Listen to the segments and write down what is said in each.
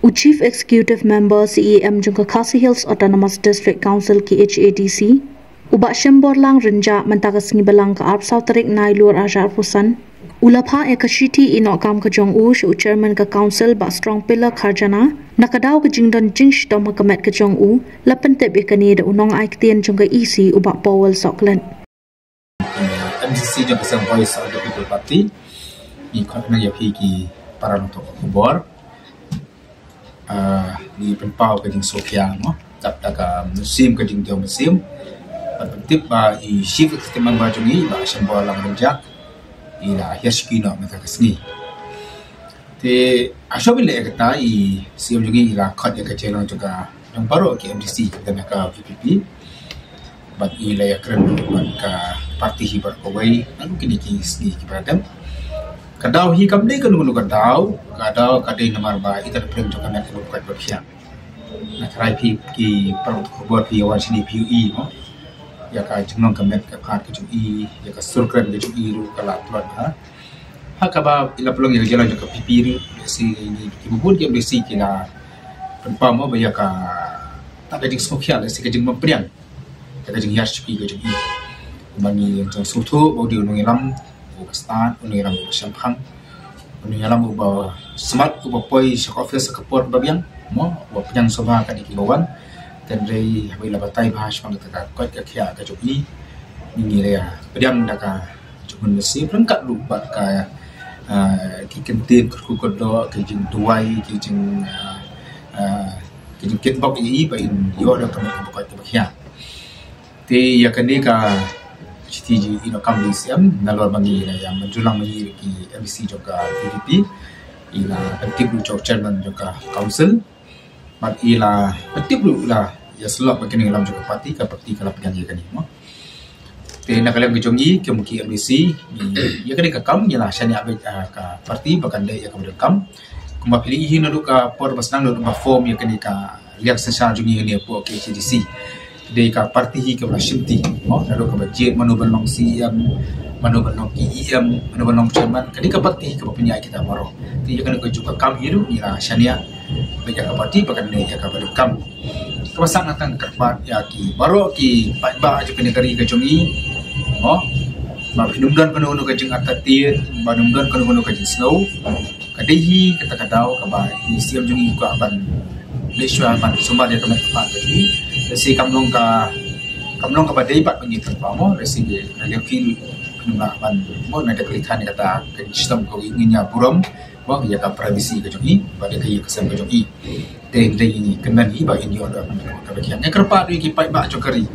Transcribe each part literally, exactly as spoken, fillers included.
U Chief Executive Member, C E M jong ka Khasi Hills Autonomous District Council, K H A D C, u Bah Shemborlang Rynjah, mynta ka sngi Balang ka arphew saw tarik Nailur arhajar arphew san, u la phah ïa ka shithi ïehnoh kam ka jong u sha u Chairman ka Council, Bah Strongpiller Kharjana, na ka daw ka jingdon jingshitom ha ka met ka jong u. La pyntip ïa kane da u nongai ktien jong ka E C, u Bah Powell Sohkhlet. M C C jong ka Voice of the People Party. Ngi khot na ïa phi ki para nongthoh khubor. Ah, ngi pynpaw ka jingsngewkhia mo, dap da ka mynsiem ka jingdew mynsiem. Bad pyntip ba i Chief Executive Member jong ngi, Bah Shemborlang Rynjah, i la hiar shuki noh mynta ka sngi. Te hashwa ban leh ïa kata, i C M jong ngi i la khot ïa ka jingïalang jong ka, jong baroh ki M D C kaba don ha ka V P P. Bad i la ïakren bad ka party hi baroh kawei, naduh kine ki sngi kiba la dep. Ka daw hi kam dei kano kano ka daw, ka daw ka dei namar ba i dei pyrshang jong ka met kaba koit ba khiah. Nga tharai phi ki para nongthoh khubor phi ïa wan shane phi ïohi mo, ïa ka jinglong ka met ka phad ka jong i, ïa ka sur kren ka jong i ruh ka la tlot ha. Ha kaba i la pynlong ïa ka jingïalang jong ka V P P ruh, lehse ngi kiba bun ki M D C ki la pynpaw mo ba ïa kata ka jingsngewkhia, lehse ka jingbym pdiang, ïa ka jinghiar shuki ka jong i. Kumba ngi ïa sngewthuh ba u dei u nongïalam uba stad, u nongïalam uba shemphang, u nongïalam uba smat, uba poi sha ka office ha ka por ba biang mo, uba pdiang sngewbha kat ïa kiba wan. Hynrei haba i la batai bha shaphang kata ka koit ka khiah ka jong i, ngi la ïa pdiang da ka jingmut mynsiem ryngkat ruh bad ka, ah, ki kyntien kyrkhu kyrdoh, ki jingduwai, ki jing, ah, ah, ki jingkitbok ïa i ba in ïoh da ka met kaba koit kaba khiah. Te ïa kane ka shithi jingïehnoh kam jong i C M, nalor ba ngi la ïa mynjur lang ma ngi ki M D C jong ka V P P, i la pyntip ruh sha u Chairman jong ka Council. Bad i la pyntip ruh, i la ïasyllok bad ki nongïalam jong ka party, ka party ka la pdiang ïa kane mo. Te na ka liang ka jong ngi kum ki M D C, ngi, ïa kane ka kam ngi la shaniah beit, ah, ka party ba kan leh ïa kaba donkam. Kumba phi la ïohi naduh ka por ba sdang, naduh ba form ïa kane ka liang synshar jong ngi hangne hapoh K H A D C, dei ka party hi kaba la shimti mo, naduh kaba jied mano ban long C E M, mano ban long E M, mano ban long chairman, ka dei ka party hi kaba pynïaid kita baroh. Te ïa kane ka juh ka kam hi ruh ngi la shaniah beit ïa ka party ba kan leh ïa kaba donkam. Kaba sah nga tang kyrpad ïa ki baroh ki paidbah jong kane ka ri ka jong i mo, ba phin ym don kano kano ka jingartatien, ba phin ym don kano kano ka jingsngew. Ka dei hi kata ka daw kaba i C M jong i i kwah ban leh shuwa ban sumar ïa ka met ka phad ka jong i. Lehse kam long ka, kam long kaba dei pat ba ngi pynpaw mo, lehse na ka liang phi ruh phin ym lah ban mo, na ka liang phi ruh kata ka jingshitom ka jong i, ngin ïa burom mo ïa ka privacy ka jong i bad ïa ka ïing ka sem ka jong i. Te hynrei ngi kynmaw hi ba in ïoh da ka met kaba khiah. Nga kyrpad ruh ïa ki paidbah jong ka ri,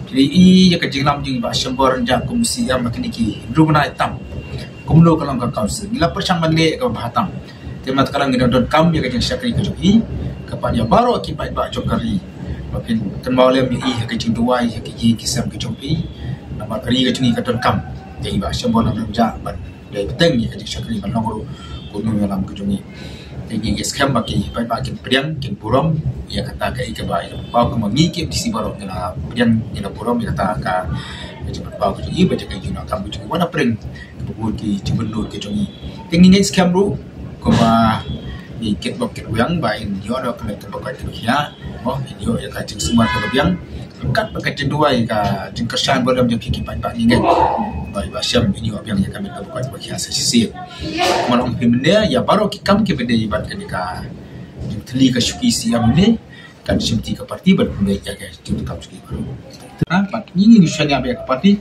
phi la ïohi ïa ka jingïalam jong i Bah Shemborlang Rynjah kum C E M ha kine ki hynriew bnai tam, kumno ka long ka Council, ngi la pyrshang ban leh kaba bha tam. Te mynta ka dang ngi dang donkam ïa ka jingshakri ka jong i. Kyrpad ïa baroh ki paidbah jong ka ri ba phin kynmaw lem ïa i ha ka jingduwai ha ka ïing ki sem ka jong phi. Namar ka ri ka jong i ka donkam ïa i Bah Shemborlang Rynjah ban leh bteng ïa ka jingshakri ban long ruh kum u nongïalam ka jong i. Te ngi ngeit skhem ba ki paidbah kin pdiang, kin burom ïa kata kaei kaba i la pynpaw. Kumba ngi ki M D C baroh ngi la pdiang, ngi la burom ïa kata ka, ka jingpynpaw ka jong i bad ïa ka jingïehnoh kam ka jong i wat hapdeng kaba bun ki jingmynnud ka jong i. Te ngi ngeit skhem ruh kumba ngi kitbok kitwiang ba in ïoh da ka met kaba koit kaba khiah mo, in ïoh ïa ka jingsumar kaba biang. Ryngkat bad ka jingduwai, ka jingkyrshan bor lem jong phi ki paidbah, ngi ngeit ba i Bah Shem in ïoh biang ïa ka met kaba koit kaba khiah sa shisien. Kumba long phi mynne, ïa baroh ki kam kiba dei bad kane ka jingthylli ka shuki C E M mynne, kan shimti ka party ban pynbeit ïa ka jingdonkam shuki baroh. Te na bad ngi ngi shaniah beit ïa ka party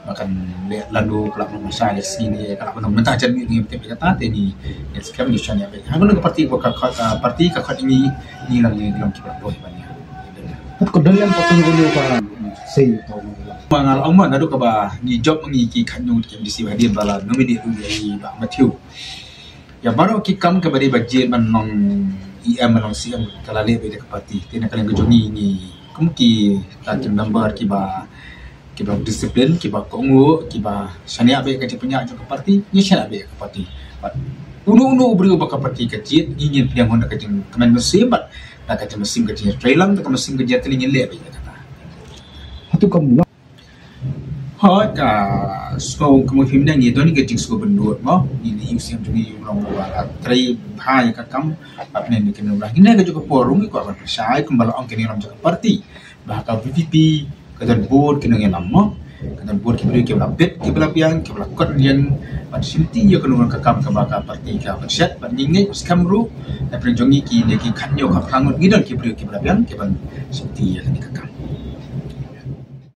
ba kan leh lano, ka lah ban long sha leh sngi ne ka lah ban long mynta, jan ngi ngim tip ïa kata. Te ngi ngeit skhem ngi shaniah beit. Ha kano ka party ba ka khot, ah, party ka khot ngi, ngi lah ngi long kiba lah beit ban ïa. Pat ka don lem pat kano kano ka sei to. Ma nga la ong ma naduh kaba ngi jop ma ngi ki khatñiew ki M D C ba hadien ba la nominate ruh ïa i Bah Matthew. Ïa baroh ki kam kaba dei ba jied ban long E M ban long C E M ka la leh beit da ka party. Te na ka liang ka jong ngi, ngi kum ki, ka ki member kiba, kiba disiplin, kiba kohnguh, kiba shaniah beit ka jingpynïaid jong ka party, ngi shaniah beit ka party. Bad uno uno u briew ba ka party ka jied, ngi ngin pdiang da ka jingkmen mynsiem bad da ka jingmynsiem ka jingïatreilang, da ka mynsiem ka jingïatylli, ngin leh beit ïa kata. Hato kam long Hooid, ka sngew kumno phim ne, ngi don ka jingsngewbha bun mo. Ngi ne ïa u siem jong ngi u long ba trei bha ïa ka kam. Hapdeng kine ki nongïalam, ngi ne ka jong ka por ruh ngi kwah ban pynshai kumba la ong ki nongïalam jong ka party ba ka VPP ka don bun ki nongïalam mo. Ka don bun ki briew kiba la bit, kiba la biang, kiba la kot liang ban shimti ïa kano kano ka kam kaba ka party ka pynshet. Bad ngi ngeit skhem ruh hapdeng jong ngi kine ki khatñiew khatphra ngut ngi don ki briew kiba la biang kiban shimti ïa kane ka kam.